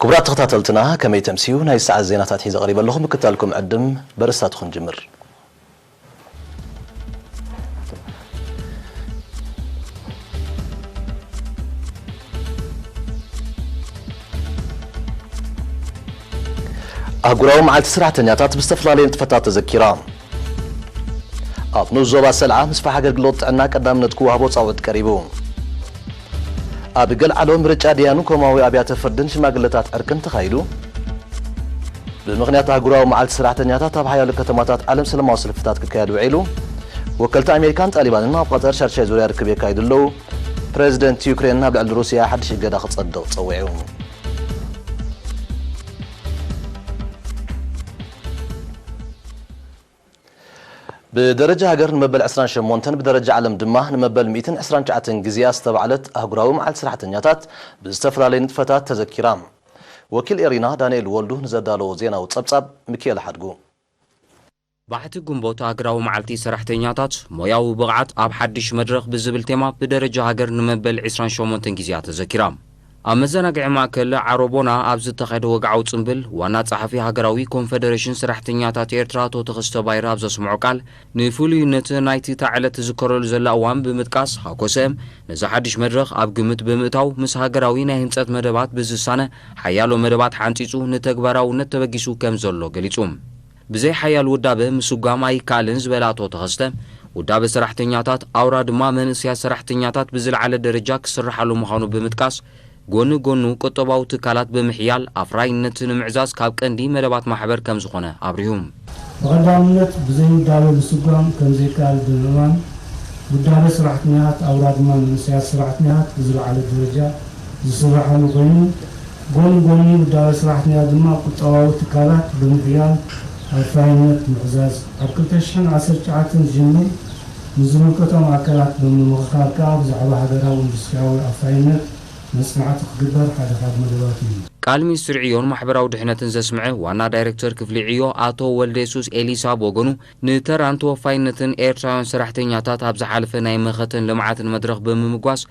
ክቡራት ተኸታተልትና፣ ከመይ ተምስዩ? ናይ ሰዓት ዜናታት ሒዘ ቀሪበ ኣለኹ። ምክታልኩም ዕድም በርእስታቱ ክንጅምር። ኣህጉራዊ መዓልቲ ሰራሕተኛታት ብዝተፈላለየ ንጥፈታት ተዘኪራ። ኣብ ንኡስ ዞባ ሰልዓ ምስፋሕ ኣገልግሎት ጥዕና ቀዳምነት ክወሃቦ ጻውዒት ቀሪቡ። ኣብ ገልዓሎ ምርጫ ደያኑ ኮማዊ ኣብያተ ፍርድን ሽማግለታት ዕርቅን ተኻይዱ። ብምኽንያት ኣህጉራዊ መዓልቲ ሰራሕተኛታት ኣብ ሓያሎ ከተማታት ዓለም ሰላማዊ ሰልፍታት ክካየድ ውዒሉ። ወከልቲ ኣሜሪካን ጣሊባንን ኣብ ቐጠር ሻድሻይ ዙርያ ርክብ የካይዱ ኣለዉ። ፕሬዚደንት ዩክሬን ኣብ ልዕሊ ሩስያ ሓድሽ እገዳ ክጸድቕ ጸዊዑ። ብደረጃ ሃገር ንመበል ዕስራን ሸሞንተን፣ ብደረጃ ዓለም ድማ ንመበል ሚእትን ዕስራን ትሽዓተን ግዜኣ ዝተባዕለት ኣህጉራዊ መዓልቲ ሰራሕተኛታት ብዝተፈላለየ ንጥፈታት ተዘኪራ። ወኪል ኤሪና ዳንኤል ወልዱ ንዘዳለዎ ዜናዊ ጸብጻብ፣ ሚኪኤል ሓድጉ። ባሕቲ ግንቦት ኣህጉራዊ መዓልቲ ሰራሕተኛታት ሞያዊ ብቕዓት ኣብ ሓድሽ መድረኽ ብዝብል ቴማ ብደረጃ ሃገር ንመበል ዕስራን ሸሞንተን ግዜኣ ተዘኪራ። ኣብ መዘናግዒ ማእከል ዓሮቦና ኣብ ዝተኻየደ ወግዓዊ ጽምብል፣ ዋና ጸሓፊ ሃገራዊ ኮንፈደሬሽን ሰራሕተኛታት ኤርትራ ኣቶ ተኸስተ ባይረ ኣብ ዘስምዖ ቃል፣ ንፍሉይነት ናይቲ እታ ዕለት ትዝከረሉ ዘላ እዋን ብምጥቃስ፣ ሃኮሰ ነዚ ሓድሽ መድረኽ ኣብ ግምት ብምእታው፣ ምስ ሃገራዊ ናይ ህንጸት መደባት ብዝሳነ ሓያሎ መደባት ሓንጺጹ ንተግባራውነት ተበጊሱ ከም ዘሎ ገሊጹ። ብዘይ ሓያል ውዳበ ምስጓም ኣይከኣልን ዝበለ ኣቶ ተኸስተ፣ ውዳበ ሰራሕተኛታት ኣውራ ድማ መንእሰያት ሰራሕተኛታት ብዝለዓለ ደረጃ ክስርሓሉ ምዃኑ ብምጥቃስ፣ ጎኒ ጎኑ ቁጠባዊ ትካላት ብምሕያል ኣፍራይነት ንምዕዛዝ ካብ ቀንዲ መደባት ማሕበር ከም ዝኾነ ኣብሪሁ። ብቐዳምነት ብዘይ ውዳበ ምስጓም ከም ዘይከኣል ብምእማን፣ ውዳበ ሰራሕተኛታት ኣውራ ድማ መንእሰያት ሰራሕተኛታት ብዝለዓለ ደረጃ ዝስርሓሉ ኮይኑ፣ ጎኒ ጎኒ ውዳበ ሰራሕተኛታት ድማ ቁጠባዊ ትካላት ብምሕያል ኣፍራይነት ምዕዛዝ፣ ኣብ ክልተ ሽሕን ዓሰርተ ትሽዓተን ዝጅምር ምስ ዝምልከቶም ኣካላት ብምምኽኻር ከኣ ብዛዕባ ሃገራዊ ኢንዱስትሪያዊ ኣፍራይነት መጽናዕቲ ክግበር ሓደ ካብ መደባት እዩ። ቃል ሚኒስትር ዕዮን ማሕበራዊ ድሕነትን ዘስምዐ ዋና ዳይሬክተር ክፍሊ ዕዮ ኣቶ ወልደየሱስ ኤሊሳ ብወገኑ፣ ንተራን ተወፋይነትን ኤርትራውያን ሰራሕተኛታት ኣብ ዝሓለፈ ናይ መኸተን ልምዓትን መድረኽ ብምምጓስ፣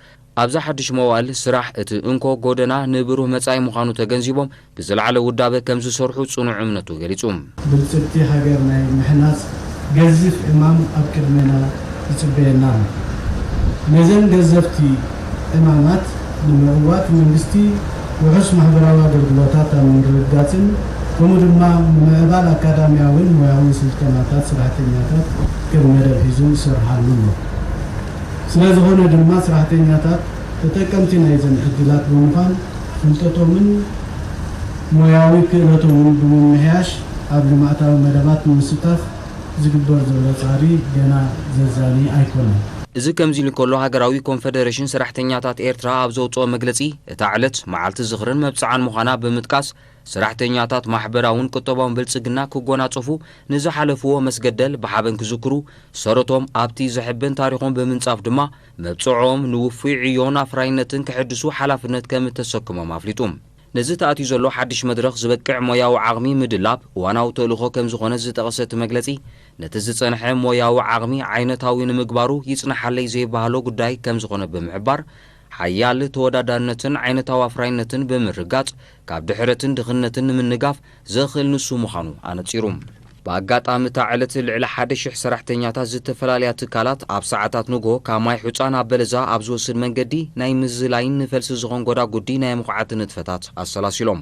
ኣብዚ ሓድሽ መዋእል ስራሕ እቲ እንኮ ጎደና ንብሩህ መጻኢ ምዃኑ ተገንዚቦም፣ ብዝለዓለ ውዳበ ከም ዝሰርሑ ጽኑዕ እምነቱ ገሊጹ። ብልጽግቲ ሃገር ናይ ምሕናጽ ገዚፍ ዕማም ኣብ ቅድሜና ይጽበየና ኣሎ። ነዘን ገዘፍቲ ዕማማት ንምዕዋት መንግስቲ ውሑስ ማሕበራዊ ኣገልግሎታት ኣብ ምርግጋጽን ከምኡ ድማ ንምዕባል ኣካዳሚያዊን ሞያውን ስልጠናታት ሰራሕተኛታት ከም መደብ ሒዙ ይሰርሓሉ ኣሎ። ስለ ዝኾነ ድማ ሰራሕተኛታት ተጠቀምቲ ናይዘን ዕድላት ብምዃን ፍልጠቶምን ሞያዊ ክእለቶምን ብምምሕያሽ ኣብ ልምዓታዊ መደባት ንምስታፍ ዝግበር ዘሎ ጻዕሪ ገና ዘዛኒ ኣይኮነን። እዚ ከምዚ ኢሉ እንከሎ፣ ሃገራዊ ኮንፈደሬሽን ሰራሕተኛታት ኤርትራ ኣብ ዘውጽኦ መግለጺ፣ እታ ዕለት መዓልቲ ዝኽርን መብጽዓን ምዃና ብምጥቃስ፣ ሰራሕተኛታት ማሕበራውን ቁጠባውን ብልጽግና ክጎናጸፉ ንዝሓለፍዎ መስገደል ብሓበን ክዝክሩ፣ ሰረቶም ኣብቲ ዘሕብን ታሪኾም ብምንጻፍ ድማ፣ መብጽዖም ንውፉይ ዕዮን ኣፍራይነትን ክሕድሱ ሓላፍነት ከም እተሰክሞም ኣፍሊጡ። ነዚ ተኣትዩ ዘሎ ሓድሽ መድረኽ ዝበቅዕ ሞያዊ ዓቕሚ ምድላብ እዋናዊ ተልእኾ ከም ዝኾነ ዝጠቐሰ እቲ መግለጺ፣ ነቲ ዝጸንሐ ሞያዊ ዓቕሚ ዓይነታዊ ንምግባሩ ይጽንሓለይ ዘይበሃሎ ጉዳይ ከም ዝኾነ ብምሕባር፣ ሓያል ተወዳዳርነትን ዓይነታዊ ኣፍራይነትን ብምርጋጽ፣ ካብ ድሕረትን ድኽነትን ንምንጋፍ ዘኽእል ንሱ ምዃኑ ኣነጺሩ። ብኣጋጣሚ እታ ዕለት ልዕሊ ሓደ ሽሕ ሰራሕተኛታት ዝተፈላለያ ትካላት ኣብ ሰዓታት ንግሆ ካብ ማይ ሑጻ ናብ በለዛ ኣብ ዝወስድ መንገዲ ናይ ምዝላይን ንፈልሲ ዝኾን ጎዳጉዲ ናይ ምኹዓት ንጥፈታት ኣሰላሲሎም።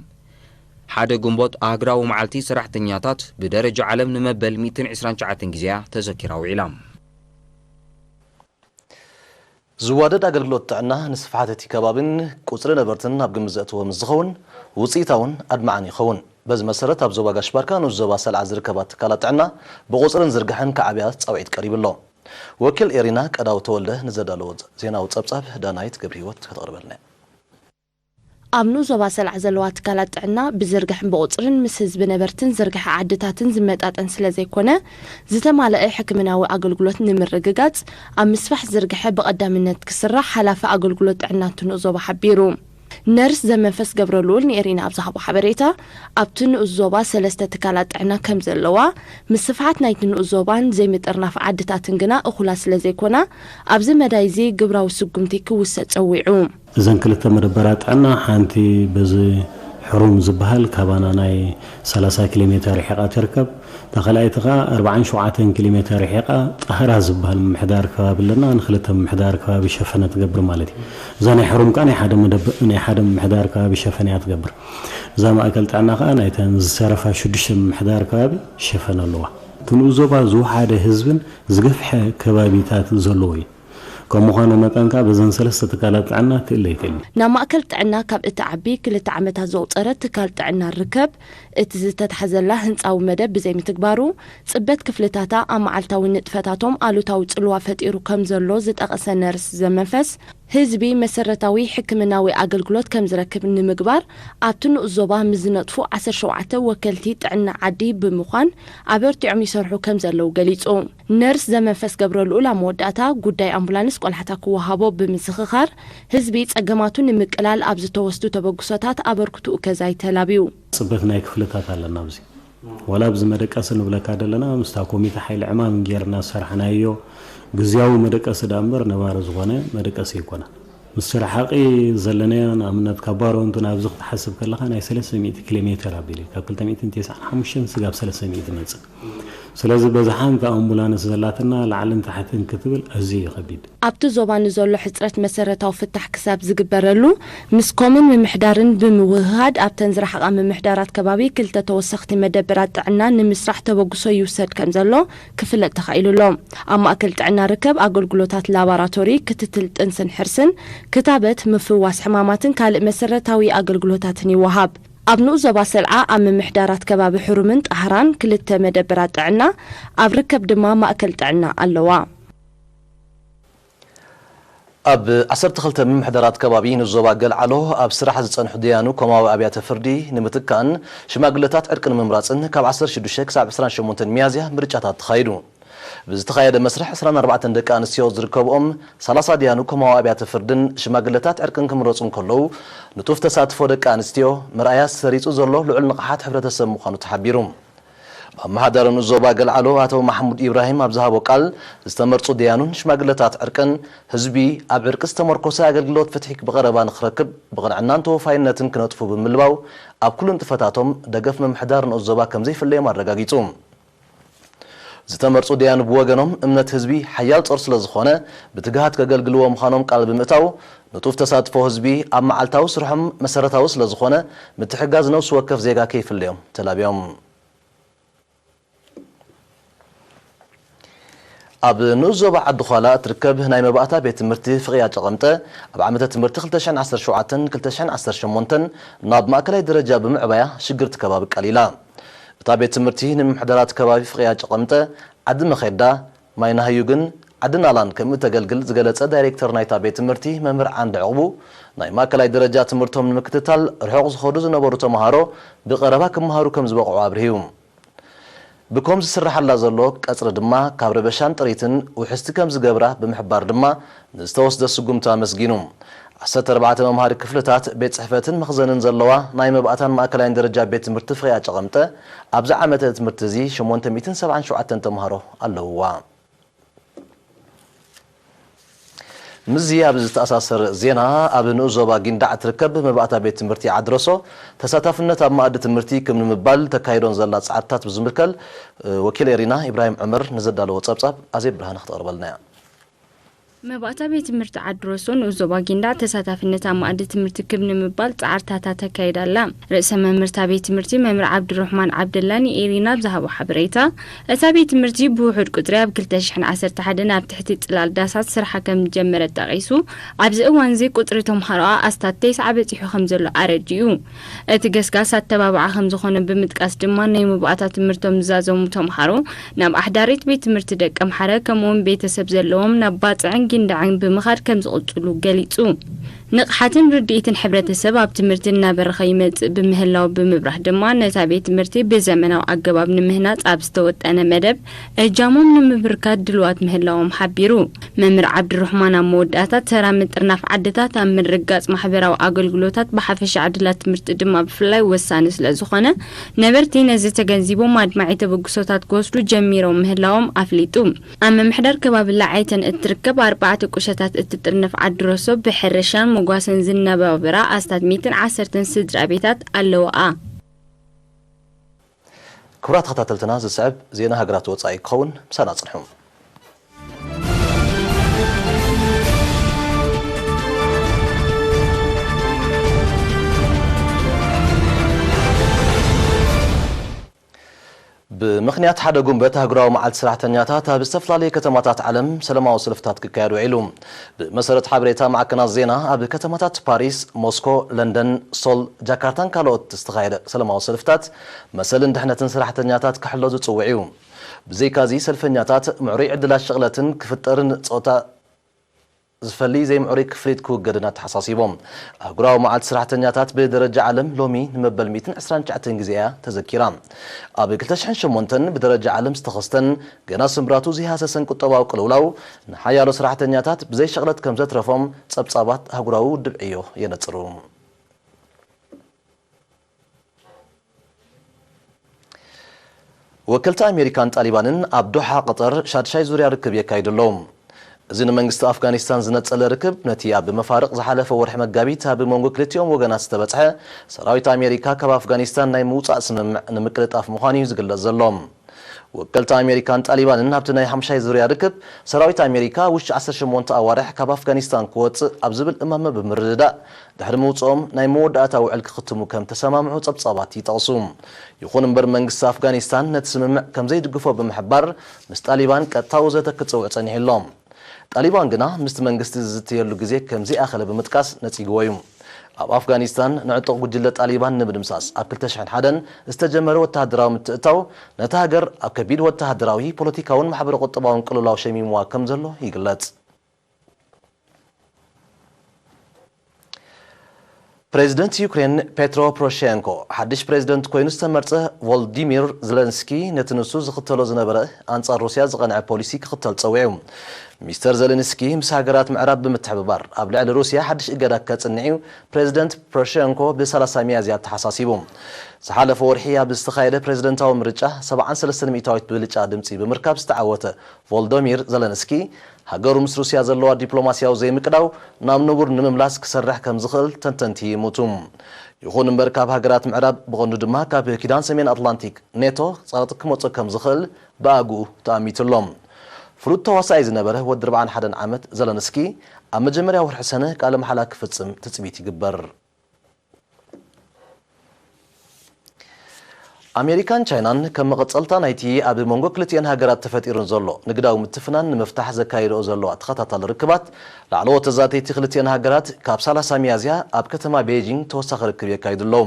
ሓደ ግንቦት ኣህግራዊ መዓልቲ ሰራሕተኛታት ብደረጃ ዓለም ንመበል ሚእትን ዕስራን ትሽዓተን ግዜያ ተዘኪራ ውዒላ። ዝዋደድ ኣገልግሎት ጥዕና ንስፍሓት እቲ ከባቢን ቁጽሪ ነበርትን ኣብ ግምት ዘእተወ ምስ ዝኸውን፣ ውጽኢታውን ኣድማዕን ይኸውን። በዚ መሰረት፣ ኣብ ዞባ ጋሽ ባርካ ንኡስ ዞባ ሰልዓ ዝርከባ ትካላት ጥዕና ብቑጽርን ዝርግሐን ክዓብያ ጻውዒት ቀሪቡ ኣሎ። ወኪል ኤሪና ቀዳው ተወልደ ንዘዳለዎ ዜናዊ ጸብጻብ ዳናይት ገብረህይወት ከተቕርበልና እያ። ኣብ ንኡስ ዞባ ሰልዓ ዘለዋ ትካላት ጥዕና ብዝርግሐን ብቑጽርን ምስ ህዝቢ ነበርትን ዝርግሐ ዓድታትን ዝመጣጠን ስለ ዘይኮነ፣ ዝተማልአ ሕክምናዊ ኣገልግሎት ንምርግጋጽ ኣብ ምስፋሕ ዝርግሐ ብቐዳምነት ክስራሕ ሓላፊ ኣገልግሎት ጥዕና እቲ ንኡስ ዞባ ሓቢሩ። ነርስ ዘመንፈስ ገብረልኡል ንኤሪና ኣብ ዝሃቦ ሓበሬታ፣ ኣብቲ ንኡስ ዞባ ሰለስተ ትካላት ጥዕና ከም ዘለዋ፣ ምስፍሓት ናይቲ ንኡስ ዞባን ዘይምጥርናፍ ዓድታትን ግና እኹላት ስለ ዘይኮና፣ ኣብዚ መዳይ እዚ ግብራዊ ስጉምቲ ክውሰድ ጸዊዑ። እዘን ክልተ መደበራት ጥዕና ሓንቲ በዚ ሕሩም ዝበሃል ካባና ናይ ሰላሳ ኪሎ ሜተር ርሒቓ ትርከብ። እታ ካልኣይቲ ኸዓ ኣርባዓን ሸውዓተን ኪሎ ሜተር ርሒቓ ጣህራ ዝበሃል ምምሕዳር ከባቢ ኣለና። ንክልተ ምምሕዳር ከባቢ ሸፈነ ትገብር ማለት እዩ። እዛ ናይ ሕሩም ከኣ ናይ ሓደ መደብ-፣ ናይ ሓደ ምምሕዳር ከባቢ ሸፈነ እያ ትገብር። እዛ ማእከል ጥዕና ከኣ ናይተን ዝተረፋ ሽዱሽተ ምምሕዳር ከባቢ ሸፈነ ኣለዋ። እቲ ንኡስ ዞባ ዝወሓደ ህዝብን ዝገፍሐ ከባቢታት ዘለዎ እዩ። ከም ምዃኑ መጠን ከኣ በዘን ሰለስተ ትካላት ጥዕና ክእለ ይኽእል እዩ። ናብ ማእከል ጥዕና ካብ እትዓቢ ክልተ ዓመታት ዘቑጸረት ትካል ጥዕና ርከብ፣ እቲ ዝተታሕዘላ ህንጻዊ መደብ ብዘይምትግባሩ፣ ጽበት ክፍልታታ ኣብ መዓልታዊ ንጥፈታቶም ኣሉታዊ ጽልዋ ፈጢሩ ከም ዘሎ ዝጠቐሰ ነርስ ዘመንፈስ፣ ህዝቢ መሰረታዊ ሕክምናዊ ኣገልግሎት ከም ዝረክብ ንምግባር፣ ኣብቲ ንኡስ ዞባ ምስ ዝነጥፉ ዓሰርተ ሸውዓተ ወከልቲ ጥዕና ዓዲ ብምዃን ኣበርቲዖም ይሰርሑ ከም ዘለዉ ገሊጹ። ነርስ ዘመንፈስ ገብረልኡል ኣብ መወዳእታ፣ ጉዳይ ኣምቡላንስ ቆላሕታ ክወሃቦ ብምዝኽኻር፣ ህዝቢ ጸገማቱ ንምቅላል ኣብ ዝተወስዱ ተበግሶታት ኣበርክትኡ ከዛይ ተላብዩ። ጽበት ናይ ክፍልታት ኣለና ኣብዚ። ዋላ ኣብዚ መደቀሲ ንብለካ ዘለና፣ ምስታ ኮሚተ ሓይሊ ዕማም ጌርና ዝሰራሕናዮ ግዝያዊ መደቀሲ ደኣ እምበር ነባሪ ዝኾነ መደቀሲ ኣይኮነን። ምስ ረሓቒ ዘለናዮ፣ ንኣብነት ካብ ባረንቱ ናብዚ ክትሓስብ ከለኻ ናይ ሰለስተ ሚእቲ ኪሎ ሜተር ኣቢሉ እዩ። ካብ ክልተ ሚእትን ተስዓን ሓሙሽተን ስጋብ ሰለስተ ሚእቲ ይመጽእ። ስለዚ በዚ ሓንቲ ኣምቡላንስ ዘላትና ላዕልን ታሕትን ክትብል ኣዝዩ እዩ ከቢድ። ኣብቲ ዞባ ንዘሎ ሕጽረት መሰረታዊ ፍታሕ ክሳብ ዝግበረሉ፣ ምስ ኮምን ምምሕዳርን ብምውህሃድ ኣብተን ዝረሓቓ ምምሕዳራት ከባቢ ክልተ ተወሰኽቲ መደበራት ጥዕና ንምስራሕ ተበግሶ ይውሰድ ከም ዘሎ ክፍለጥ ተኻኢሉ ኣሎ። ኣብ ማእከል ጥዕና ርከብ ኣገልግሎታት ላባራቶሪ፣ ክትትል ጥንስን ሕርስን፣ ክታበት፣ ምፍዋስ ሕማማትን ካልእ መሰረታዊ ኣገልግሎታትን ይወሃብ። ኣብ ንኡስ ዞባ ሰልዓ ኣብ ምምሕዳራት ከባቢ ሕሩምን ጣህራን ክልተ መደበራት ጥዕና፣ ኣብ ርከብ ድማ ማእከል ጥዕና ኣለዋ። ኣብ ዓሰርተ ክልተ ምምሕዳራት ከባቢ ንኡስ ዞባ ገልዓሎ ኣብ ስራሕ ዝጸንሑ ደያኑ ኮማዊ ኣብያተ ፍርዲ ንምትካእን ሽማግለታት ዕርቂ ንምምራጽን ካብ ዓሰርተ ሽዱሽተ ክሳብ ዕስራን ሸሞንተን ሚያዝያ ምርጫታት ተኻይዱ። ብዝተኻየደ መስርሕ ዕስራን ኣርባዕተን ደቂ ኣንስትዮ ዝርከብኦም ሰላሳ ደያኑ ኮማዊ ኣብያተ ፍርድን ሽማግለታት ዕርቅን ክምረጹ እንከለዉ፣ ንጡፍ ተሳትፎ ደቂ ኣንስትዮ መርኣያ ሰሪጹ ዘሎ ልዑል ንቕሓት ሕብረተሰብ ምዃኑ ተሓቢሩ። ኣመሓዳሪ ንኡስ ዞባ ገልዓሎ ኣቶ ማሕሙድ ኢብራሂም ኣብ ዝሃቦ ቃል፣ ዝተመርጹ ደያኑን ሽማግለታት ዕርቅን ህዝቢ ኣብ ዕርቂ ዝተመርኮሰ ኣገልግሎት ፍትሒ ብቐረባ ንክረክብ ብቕንዕናን ተወፋይነትን ክነጥፉ ብምልባው፣ ኣብ ኩሉ ንጥፈታቶም ደገፍ ምምሕዳር ንኡስ ዞባ ከም ዘይፍለዮም ኣረጋጊጹ። ዝተመርጹ ደያኑ ብወገኖም፣ እምነት ህዝቢ ሓያል ጾር ስለ ዝኾነ፣ ብትግሃት ከገልግልዎ ምዃኖም ቃል ብምእታው፣ ንጡፍ ተሳትፎ ህዝቢ ኣብ መዓልታዊ ስርሖም መሰረታዊ ስለ ዝኾነ፣ ምትሕጋዝ ነፍሲ ወከፍ ዜጋ ከይፍለዮም ተላብዮም። ኣብ ንኡስ ዞባ ዓዲ ዃላ እትርከብ ናይ መባእታ ቤት ትምህርቲ ፍቕያ ጨቐምጠ፣ ኣብ ዓመተ ትምህርቲ ክልተ ሽሕን ዓሰርተ ሸውዓተን ክልተ ሽሕን ዓሰርተ ሸሞንተን ናብ ማእከላይ ደረጃ ብምዕባያ ሽግርቲ ከባቢ ቀሊላ። እታ ቤት ትምህርቲ ንምምሕዳራት ከባቢ ፍቕያ ጨቐምጠ፣ ዓዲ መኼዳ፣ ማይ ናህዩግን ዓዲ ናላን ከም እተገልግል ዝገለጸ ዳይሬክተር ናይታ ቤት ትምህርቲ መምህር ዓንዲ ዕቑቡ፣ ናይ ማእከላይ ደረጃ ትምህርቶም ንምክትታል ርሑቕ ዝኸዱ ዝነበሩ ተምሃሮ ብቐረባ ክመሃሩ ከም ዝበቕዑ ኣብርሂቡ። ብኮም ዝስርሓላ ዘሎ ቀጽሪ ድማ ካብ ረበሻን ጥሪትን ውሕስቲ ከም ዝገብራ ብምሕባር ድማ ንዝተወስደ ስጉምቲ ኣመስጊኑ። ዓሰርተ ኣርባዕተ መምሃሪ ክፍልታት፣ ቤት ጽሕፈትን መኽዘንን ዘለዋ ናይ መባእታን ማእከላይን ደረጃ ቤት ትምህርቲ ፍቕያ ጨቐምጠ ኣብዚ ዓመተ ትምህርቲ እዚ ሸሞንተ ሚእትን ሰብዓን ሸውዓተን ተምሃሮ ኣለውዋ። ምስዚ ኣብ ዝተኣሳሰር ዜና፣ ኣብ ንኡስ ዞባ ጊንዳዕ እትርከብ መባእታ ቤት ትምህርቲ ዓድረሶ ተሳታፍነት ኣብ መኣዲ ትምህርቲ ክም ንምባል ተካይዶን ዘላ ጻዕርታት ብዝምልከል፣ ወኪል ኤሪና ኢብራሂም ዑመር ንዘዳለዎ ጸብጻብ ኣዜብ ብርሃነ ክተቕርበልና እያ። መባእታ ቤት ትምህርቲ ዓድረሶ ንኡስ ዞባ ጊንዳዕ ተሳታፍነት ኣብ መኣዲ ትምህርቲ ክብ ንምባል ጻዕርታታ ተካይዳ ኣላ። ርእሰ መምህርታ ቤት ትምህርቲ መምህር ዓብዱረሕማን ዓብደላ ንኤሪና ኣብ ዝሃቦ ሓበሬታ፣ እታ ቤት ትምህርቲ ብውሑድ ቁጽሪ ኣብ ክልተ ሽሕን ዓሰርተ ሓደን ኣብ ትሕቲ ጽላል ዳሳት ስርሓ ከም ዝጀመረት ጠቒሱ፣ ኣብዚ እዋን'ዚ ቁጽሪ ተምሃሮኣ ኣስታት ተስዓ በጺሑ ከም ዘሎ ኣረዲኡ። እቲ ገስጋስ ኣተባብዓ ከም ዝኾነ ብምጥቃስ ድማ፣ ናይ መባእታ ትምህርቶም ዝዛዘሙ ተምሃሮ ናብ ኣሕዳሪት ቤት ትምህርቲ ደቀምሓረ፣ ከምኡ'ውን ቤተሰብ ዘለዎም ናብ ባጽዕን ጊንዳዕን ብምኻድ ከም ዝቕጽሉ ገሊጹ። ንቕሓትን ርድኢትን ሕብረተሰብ ኣብ ትምህርቲ እናበረኸ ይመጽእ ብምህላው ብምብራህ ድማ፣ ነታ ቤት ትምህርቲ ብዘመናዊ ኣገባብ ንምህናጽ ኣብ ዝተወጠነ መደብ እጃሞም ንምብርካት ድልዋት ምህላዎም ሓቢሩ። መምህር ዓብዱረሕማን ኣብ መወዳእታ፣ ተራ ምጥርናፍ ዓድታት ኣብ ምርግጋጽ ማሕበራዊ ኣገልግሎታት ብሓፈሻ ዕድላት ትምህርቲ ድማ ብፍላይ ወሳኒ ስለ ዝኾነ፣ ነበርቲ ነዚ ተገንዚቦም ኣድማዒ ተበግሶታት ክወስዱ ጀሚሮም ምህላዎም ኣፍሊጡ። ኣብ ምምሕዳር ከባቢ ላዓይተን እትርከብ ኣርባዕተ ቁሸታት እትጥርነፍ ዓዲ ሮሶ ብሕርሻን መጓሰን ዝነባበራ ኣስታት ሚእትን ዓሰርተን ስድራ ቤታት ኣለዋኣ። ክቡራት ተኸታተልትና፣ ዝስዕብ ዜና ሃገራት ወጻኢ ክኸውን፣ ምሳና ጽንሑ። ብምኽንያት ሓደ ጉንበት ኣህጉራዊ መዓልቲ ሰራሕተኛታት ኣብ ዝተፈላለዩ ከተማታት ዓለም ሰላማዊ ሰልፍታት ክካየድ ውዒሉ። ብመሰረት ሓበሬታ ማዕከናት ዜና፣ ኣብ ከተማታት ፓሪስ፣ ሞስኮ፣ ለንደን፣ ሶል፣ ጃካርታን ካልኦት ዝተኻየደ ሰላማዊ ሰልፍታት መሰልን ድሕነትን ሰራሕተኛታት ክሕሎ ዝጽውዕ እዩ። ብዘይካዚ፣ ሰልፈኛታት ምዕሩይ ዕድላት ሽቕለትን ክፍጠርን ጾታ ዝፈሊ ዘይምዕሩይ ክፍሊት ክውገድን ኣተሓሳሲቦም። ኣህጉራዊ መዓልቲ ሰራሕተኛታት ብደረጃ ዓለም ሎሚ ንመበል ሚእትን ዕስራን ትሽዓተን ግዜ እያ ተዘኪራ። ኣብ ክልተ ሽሕን ሸሞንተን ብደረጃ ዓለም ዝተኸስተን ገና ስምብራቱ ዘይሃሰሰን ቁጠባዊ ቅልውላው ንሓያሎ ሰራሕተኛታት ብዘይ ሸቕለት ከም ዘትረፎም ጸብጻባት ኣህጉራዊ ውድብ ዕዮ የነጽሩ። ወከልቲ ኣሜሪካን ጣሊባንን ኣብ ዶሓ ቀጠር ሻድሻይ ዙርያ ርክብ የካይዱ ኣለዉ። እዚ ንመንግስቲ ኣፍጋኒስታን ዝነጸለ ርክብ፣ ነቲ ኣብ መፋርቕ ዝሓለፈ ወርሒ መጋቢት ኣብ መንጎ ክልቲኦም ወገናት ዝተበጽሐ ሰራዊት ኣሜሪካ ካብ ኣፍጋኒስታን ናይ ምውጻእ ስምምዕ ንምቅልጣፍ ምዃኑ እዩ ዝግለጽ ዘሎ። ወከልቲ ኣሜሪካን ጣሊባንን ኣብቲ ናይ ሓምሻይ ዙርያ ርክብ፣ ሰራዊት ኣሜሪካ ውሽጢ ዓሰርተ ሸሞንተ ኣዋርሕ ካብ ኣፍጋኒስታን ክወጽእ ኣብ ዝብል እማመ ብምርድዳእ፣ ድሕሪ ምውጽኦም ናይ መወዳእታ ውዕል ክኽትሙ ከም ተሰማምዑ ጸብጻባት ይጠቕሱ። ይኹን እምበር፣ መንግስቲ ኣፍጋኒስታን ነቲ ስምምዕ ከም ዘይድግፎ ብምሕባር፣ ምስ ጣሊባን ቀጥታዊ ዘተ ክጽውዕ ጸኒሑ ኣሎ። ጣሊባን ግና ምስቲ መንግስቲ ዝዝተየሉ ግዜ ከም ዘይኣኸለ ብምጥቃስ ነጺግዎ እዩ። ኣብ ኣፍጋኒስታን ንዕጡቕ ጉጅለ ጣሊባን ንምድምሳስ ኣብ ክልተ ሽሕን ሓደን ዝተጀመረ ወተሃደራዊ ምትእትታው፣ ነታ ሃገር ኣብ ከቢድ ወተሃደራዊ፣ ፖለቲካውን ማሕበረ-ቁጠባውን ቅልውላው ሸሚምዋ ከም ዘሎ ይግለጽ። ፕሬዚደንት ዩክሬን ፔትሮ ፖሮሼንኮ ሓድሽ ፕሬዚደንት ኮይኑ ዝተመርጸ ቮልዲሚር ዘለንስኪ ነቲ ንሱ ዝኽተሎ ዝነበረ ኣንጻር ሩስያ ዝቐንዐ ፖሊሲ ክኽተል ጸዊዑ። ሚስተር ዘለንስኪ ምስ ሃገራት ምዕራብ ብምትሕብባር ኣብ ልዕሊ ሩስያ ሓድሽ እገዳ ከጽንዕ እዩ ፕሬዚደንት ፖሮሼንኮ ብ ሰላሳ ሚያዝያ ኣተሓሳሲቡ። ዝሓለፈ ወርሒ ኣብ ዝተኻየደ ፕሬዚደንታዊ ምርጫ ሰብዓን ሰለስተን ሚእታዊት ብልጫ ድምጺ ብምርካብ ዝተዓወተ ቮልዶሚር ዘለንስኪ፣ ሃገሩ ምስ ሩስያ ዘለዋ ዲፕሎማስያዊ ዘይምቅዳው ናብ ንቡር ንምምላስ ክሰርሕ ከም ዝኽእል ተንተንቲ ይእምቱ። ይኹን እምበር፣ ካብ ሃገራት ምዕራብ፣ ብቐንዱ ድማ ካብ ኪዳን ሰሜን ኣትላንቲክ ኔቶ፣ ጸቕጢ ክመጽእ ከም ዝኽእል ብኣግኡ ተኣሚቱ ኣሎ። ፍሉጥ ተዋሳኣይ ዝነበረ ወዲ ኣርብዓን ሓደን ዓመት ዘለንስኪ፣ ኣብ መጀመርያ ወርሒ ሰነ ቃለ መሓላ ክፍጽም ትጽቢት ይግበር። ኣሜሪካን ቻይናን ከም መቐጸልታ ናይቲ ኣብ መንጎ ክልቲኤን ሃገራት ተፈጢሩ ዘሎ ንግዳዊ ምትፍናን ንምፍታሕ ዘካይድኦ ዘለዋ ተኸታታሊ ርክባት፣ ላዕለዎት ተዛተይቲ ክልቲኤን ሃገራት ካብ ሰላሳ ሚያዝያ ኣብ ከተማ ቤይጂንግ ተወሳኺ ርክብ የካይዱ ኣለዉ።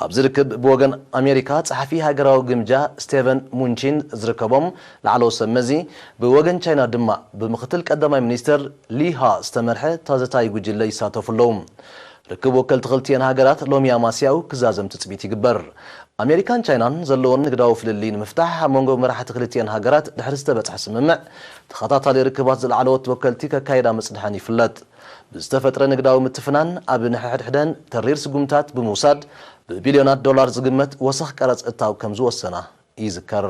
ኣብዚ ርክብ ብወገን ኣሜሪካ ጸሓፊ ሃገራዊ ግምጃ ስቴቨን ሙንቺን ዝርከቦም ላዕለዎት ሰብ መዚ፣ ብወገን ቻይና ድማ ብምክትል ቀዳማይ ሚኒስተር ሊ ሃ ዝተመርሐ ተዛታዪ ጉጅለ ይሳተፉ ኣለዉ። ርክብ ወከልቲ ክልቲኤን ሃገራት ሎሚ ኣማስያኡ ክዛዘም ትጽቢት ይግበር። ኣሜሪካን ቻይናን ዘለዎን ንግዳዊ ፍልልይ ንምፍታሕ ኣብ መንጎ መራሕቲ ክልቲኤን ሃገራት ድሕሪ ዝተበጽሐ ስምምዕ፣ ተኸታታሊ ርክባት ዝለዓለዎት ወከልቲ ከካይዳ ምጽንሐን ይፍለጥ። ብዝተፈጥረ ንግዳዊ ምትፍናን ኣብ ንሕድሕደን ተሪር ስጉምታት ብምውሳድ ብቢልዮናት ዶላር ዝግመት ወሰኽ ቀረጽ እታው ከም ዝወሰና ይዝከር።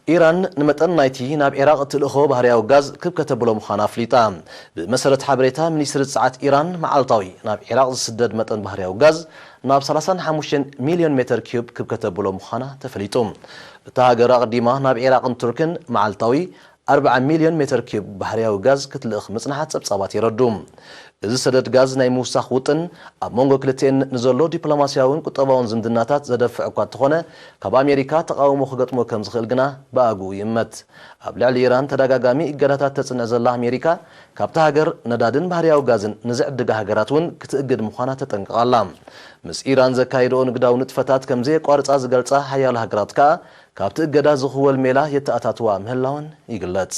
ኢራን ንመጠን ናይቲ ናብ ዒራቕ እትልእኾ ባህርያዊ ጋዝ ክብ ከተብሎ ምዃና ኣፍሊጣ። ብመሰረት ሓበሬታ ሚኒስትሪ ጸዓት ኢራን፣ መዓልታዊ ናብ ዒራቕ ዝስደድ መጠን ባህርያዊ ጋዝ ናብ ሰላሳን ሓሙሽተን ሚልዮን ሜተር ኪዩብ ክብ ከተብሎ ምዃና ተፈሊጡ። እታ ሃገር ኣቕዲማ ናብ ዒራቕን ቱርክን መዓልታዊ ኣርብዓ ሚልዮን ሜተር ኪዩብ ባህርያዊ ጋዝ ክትልእኽ ምጽንሓ ጸብጻባት የረዱ። እዚ ሰደድ ጋዝ ናይ ምውሳኽ ውጥን ኣብ መንጎ ክልቲኤን ንዘሎ ዲፕሎማስያውን ቁጠባውን ዝምድናታት ዘደፍዕ እኳ እንተኾነ፣ ካብ ኣሜሪካ ተቓውሞ ክገጥሞ ከም ዝኽእል ግና ብኣግኡ ይእመት። ኣብ ልዕሊ ኢራን ተደጋጋሚ እገዳታት ተጽንዕ ዘላ ኣሜሪካ፣ ካብታ ሃገር ነዳድን ባህርያዊ ጋዝን ንዝዕድጋ ሃገራት እውን ክትእግድ ምዃና ተጠንቅቕ ኣላ። ምስ ኢራን ዘካይድኦ ንግዳዊ ንጥፈታት ከም ዘየቋርጻ ዝገልጻ ሓያሎ ሃገራት ከኣ፣ ካብቲ እገዳ ዝኽወል ሜላ የተኣታትዋ ምህላወን ይግለጽ።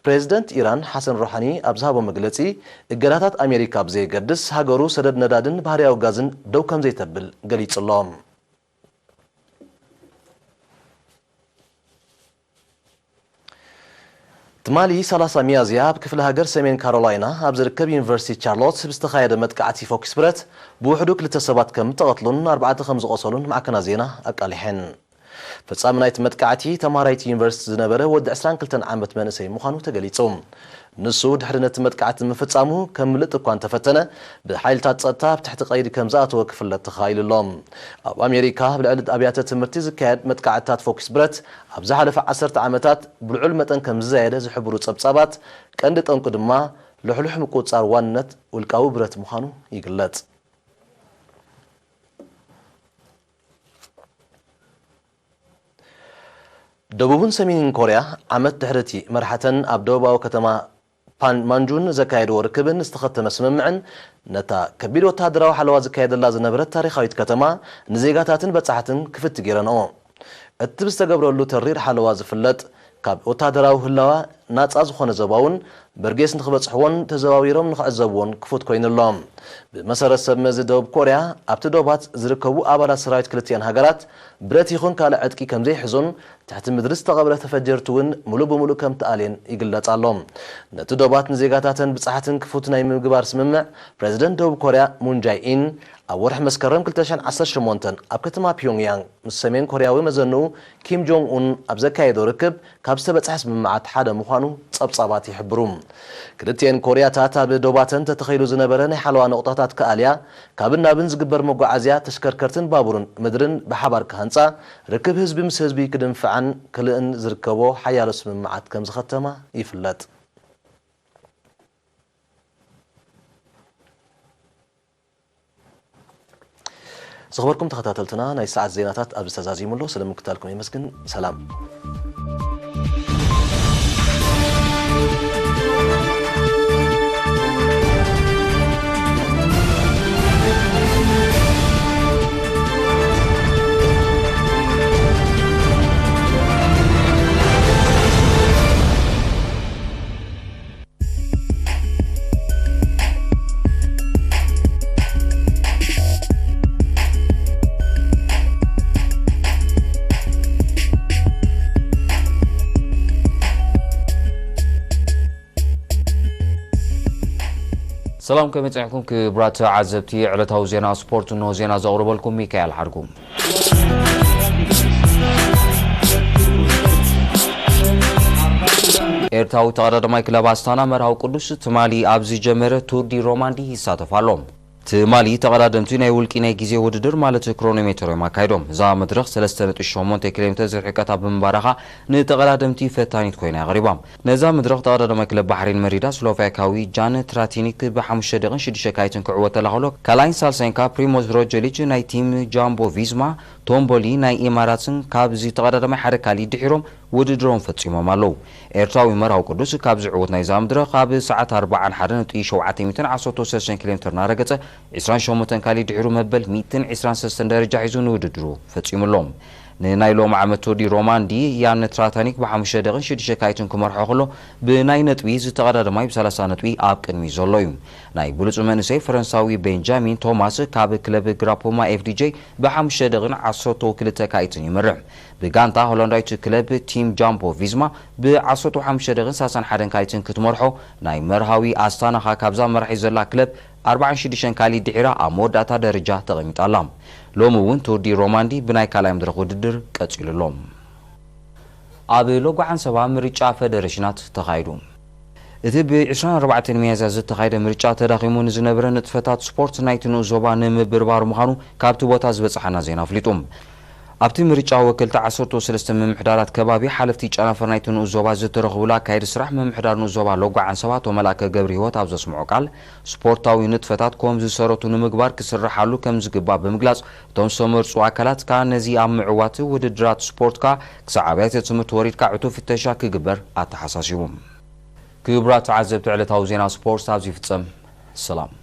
ፕሬዚደንት ኢራን ሓሰን ሮሓኒ ኣብ ዝሃቦ መግለጺ፣ እገዳታት ኣሜሪካ ብዘየገድስ፣ ሃገሩ ሰደድ ነዳድን ባህርያዊ ጋዝን ደው ከም ዘይተብል ገሊጹ ኣሎ። ትማሊ ሰላሳ ሚያዝያ ኣብ ክፍለ ሃገር ሰሜን ካሮላይና ኣብ ዝርከብ ዩኒቨርሲቲ ቻርሎት ብዝተኻየደ መጥቃዕቲ ፎክስ ብረት ብውሕዱ ክልተ ሰባት ከም እተቐትሉን ኣርባዕተ ከም ዝቖሰሉን ማዕከናት ዜና ኣቃሊሐን። ፈጻሚ ናይቲ መጥቃዕቲ ተማሃራይቲ ዩኒቨርሲቲ ዝነበረ ወዲ ዕስራን ክልተን ዓመት መንእሰይ ምዃኑ ተገሊጹ። ንሱ ድሕሪ ነቲ መጥቃዕቲ ምፍጻሙ ከም ምልጥ እኳ እንተፈተነ፣ ብሓይልታት ጸጥታ ኣብ ትሕቲ ቀይዲ ከም ዝኣተወ ክፍለጥ ተኻኢሉ ኣሎ። ኣብ ኣሜሪካ ኣብ ልዕሊ ኣብያተ ትምህርቲ ዝካየድ መጥቃዕትታት ፎኪስ ብረት ኣብ ዝሓለፈ ዓሰርተ ዓመታት ብልዑል መጠን ከም ዝዛየደ ዝሕብሩ ጸብጻባት፣ ቀንዲ ጠንቁ ድማ ልሕሉሕ ምቁጽጻር ዋንነት ውልቃዊ ብረት ምዃኑ ይግለጽ። ደቡብን ሰሜንን ኮርያ ዓመት ድሕሪ እቲ መራሕተን ኣብ ደቡባዊ ከተማ ፓን-፣ ማንጁን ዘካየድዎ ርክብን ዝተኸተመ ስምምዕን ነታ ከቢድ ወተሃደራዊ ሓለዋ ዝካየደላ ዝነበረት ታሪኻዊት ከተማ ንዜጋታትን በጻሕትን ክፍቲ ገይረንኦ። እቲ ብዝተገብረሉ ተሪር ሓለዋ ዝፍለጥ፣ ካብ ወተሃደራዊ ህላዋ ናጻ ዝኾነ ዞባ እውን በርጌስ ንኽበጽሕዎን ተዘዋዊሮም ንኽዕዘብዎን ክፉት ኮይኑ ኣሎ። ብመሰረት ሰብ መዚ ደቡብ ኮርያ፣ ኣብቲ ዶባት ዝርከቡ ኣባላት ሰራዊት ክልቲኣን ሃገራት ብረት ይኹን ካልእ ዕጥቂ ከም ዘይሕዙን ትሕቲ ምድሪ ዝተቐብረ ተፈጀርቲ እውን ሙሉእ ብሙሉእ ከም ተኣልየን ይግለጽ ኣሎ። ነቲ ዶባት ንዜጋታተን ብጻሕትን ክፉት ናይ ምግባር ስምምዕ ፕረዚደንት ደቡብ ኮርያ ሙን ጃይ ኢን ኣብ ወርሒ መስከረም ክልተ ሽሕን ዓሰርተ ሸሞንተን ኣብ ከተማ ፒዮንግያንግ ምስ ሰሜን ኮርያዊ መዘንኡ ኪም ጆንግ ኡን ኣብ ዘካየዶ ርክብ ካብ ዝተበጽሐ ስምምዓት ሓደ ምዃኑ ጸብጻባት ይሕብሩ። ክልቲኤን ኮርያታት ኣብ ዶባተን ተተኺሉ ዝነበረ ናይ ሓለዋ ነቑጣታት ክኣልያ፣ ካብን ናብን ዝግበር መጓዓዝያ፣ ተሽከርከርትን ባቡርን ምድርን ብሓባር ክሃንጻ፣ ርክብ ህዝቢ ምስ ህዝቢ ክድንፍዓን ክልእን ዝርከቦ ሓያሎ ስምምዓት ከም ዝኸተማ ይፍለጥ። ዝኸበርኩም ተኸታተልትና፣ ናይ ሰዓት ዜናታት ኣብዚ ተዛዚሙ ኣሎ። ስለምክታልኩም የመስግን። ሰላም። ሰላም፣ ከመይ ጸኒሕኩም ክቡራት ተዓዘብቲ ዕለታዊ ዜና ስፖርት? እንሆ ዜና ዘቕርበልኩም ሚካኤል ሓድጉ። ኤርትራዊ ተቐዳዳማይ ክለብ ኣስታና መርሃዊ ቅዱስ ትማሊ ኣብ ዝጀመረ ቱር ዲ ሮማንዲ ይሳተፍ ኣሎ። ትማሊ ተቐዳደምቲ ናይ ውልቂ ናይ ግዜ ውድድር ማለት ክሮኖሜተር እዮም ኣካይዶም። እዛ መድረኽ ሰለስተ ነጥቢ ሸሞንተ ኪሎ ሜትር ዝርሕቀታ ብምንባራኻ ንተቐዳደምቲ ፈታኒት ኮይና እያ ቀሪባ። ነዛ መድረኽ ተቐዳዳማይ ክለብ ባሕሬን መሪዳ ስሎቫኪያዊ ጃን ትራቲኒክ ብሓሙሽተ ደቂቕን ሽዱሽተ ካይትን ክዕወተላ ከሎ፣ ካልኣይን ሳልሳይን ከኣ ፕሪሞዝ ሮጀሊች ናይ ቲም ጃምቦ ቪዝማ፣ ቶምቦሊ ናይ ኢማራትን ካብዚ ተቐዳዳማይ ሓደ ካሊ ድሒሮም ውድድሮም ፈጺሞም ኣለዉ። ኤርትራዊ መርሃዊ ቅዱስ ካብዚ ዕዉት ናይዛ መድረኽ ኣብ ሰዓት ኣርባዓን ሓደን ነጥቢ ሸውዓተ ሚእትን ዓሰርተ ሰለስተን ኪሎ ሜትር እናረገጸ ዒስራን ሸሞንተን ካሊ ድሒሩ መበል ሚእትን ዒስራን ሰለስተን ደረጃ ሒዙ ንውድድሩ ፈጺሙ ኣሎ። ንናይ ሎሚ ዓመት ቱር ዲ ሮማንዲ ያን ትራታኒክ ብሓሙሽተ ደቂቕን ሽዱሽተ ካይትን ክመርሖ ከሎ ብናይ ነጥቢ ዝተቐዳደማይ ብሰላሳ ነጥቢ ኣብ ቅድሚ ዘሎ እዩ። ናይ ብሉጽ መንእሰይ ፈረንሳዊ ቤንጃሚን ቶማስ ካብ ክለብ ግራፖማ ኤፍዲጄ ብሓሙሽተ ደቂቕን ዓሰርተ ክልተ ካይትን ይመርሕ። ብጋንታ ሆላንዳዊት ክለብ ቲም ጃምቦ ቪዝማ ብዓሰርተ ሓሙሽተ ደቂቕን ሰላሳን ሓደን ካይትን ክትመርሖ ናይ መርሃዊ ኣስታናኻ ካብዛ መራሒ ዘላ ክለብ ኣርባዓን ሽዱሽተን ካሊ ድሒራ ኣብ መወዳእታ ደረጃ ተቐሚጣ ኣላ። ሎሚ እውን ቱር ዲ ሮማንዲ ብናይ ካልኣይ መድረኽ ውድድር ቀጺሉ ኣሎ። ኣብ ሎጎ ዓንሰባ ምርጫ ፈደረሽናት ተኻይዱ። እቲ ብ ዕስራን ኣርባዕተን ሚያዝያ ዝተኻየደ ምርጫ ተዳኺሙ ንዝነበረ ንጥፈታት ስፖርት ናይቲ ንኡስ ዞባ ንምብርባር ምዃኑ ካብቲ ቦታ ዝበጽሓና ዜና ኣፍሊጡ። ኣብቲ ምርጫ ወከልቲ ዓሰርተ ሰለስተ ምምሕዳራት ከባቢ ሓለፍቲ ጨናፍር ናይቲ ንኡስ ዞባ ዝተረኽቡሉ ኣካየዲ ስራሕ ምምሕዳር ንኡስ ዞባ ሎጎ ዓንሰባ ኣቶ መላከ ገብረ ህይወት ኣብ ዘስምዖ ቃል፣ ስፖርታዊ ንጥፈታት ከም ዝሰረቱ ንምግባር ክስርሓሉ ከም ዝግባእ ብምግላጽ፣ እቶም ዝተመርጹ ኣካላት ከኣ ነዚ ኣብ ምዕዋት ውድድራት ስፖርት ከኣ ክሳዕ ኣብያተ ትምህርቲ ወሪድካ ዕቱብ ፍተሻ ክግበር ኣተሓሳሲቡ። ክቡራት ተዓዘብቲ፣ ዕለታዊ ዜና ስፖርት ኣብዚ ይፍጸም። ሰላም።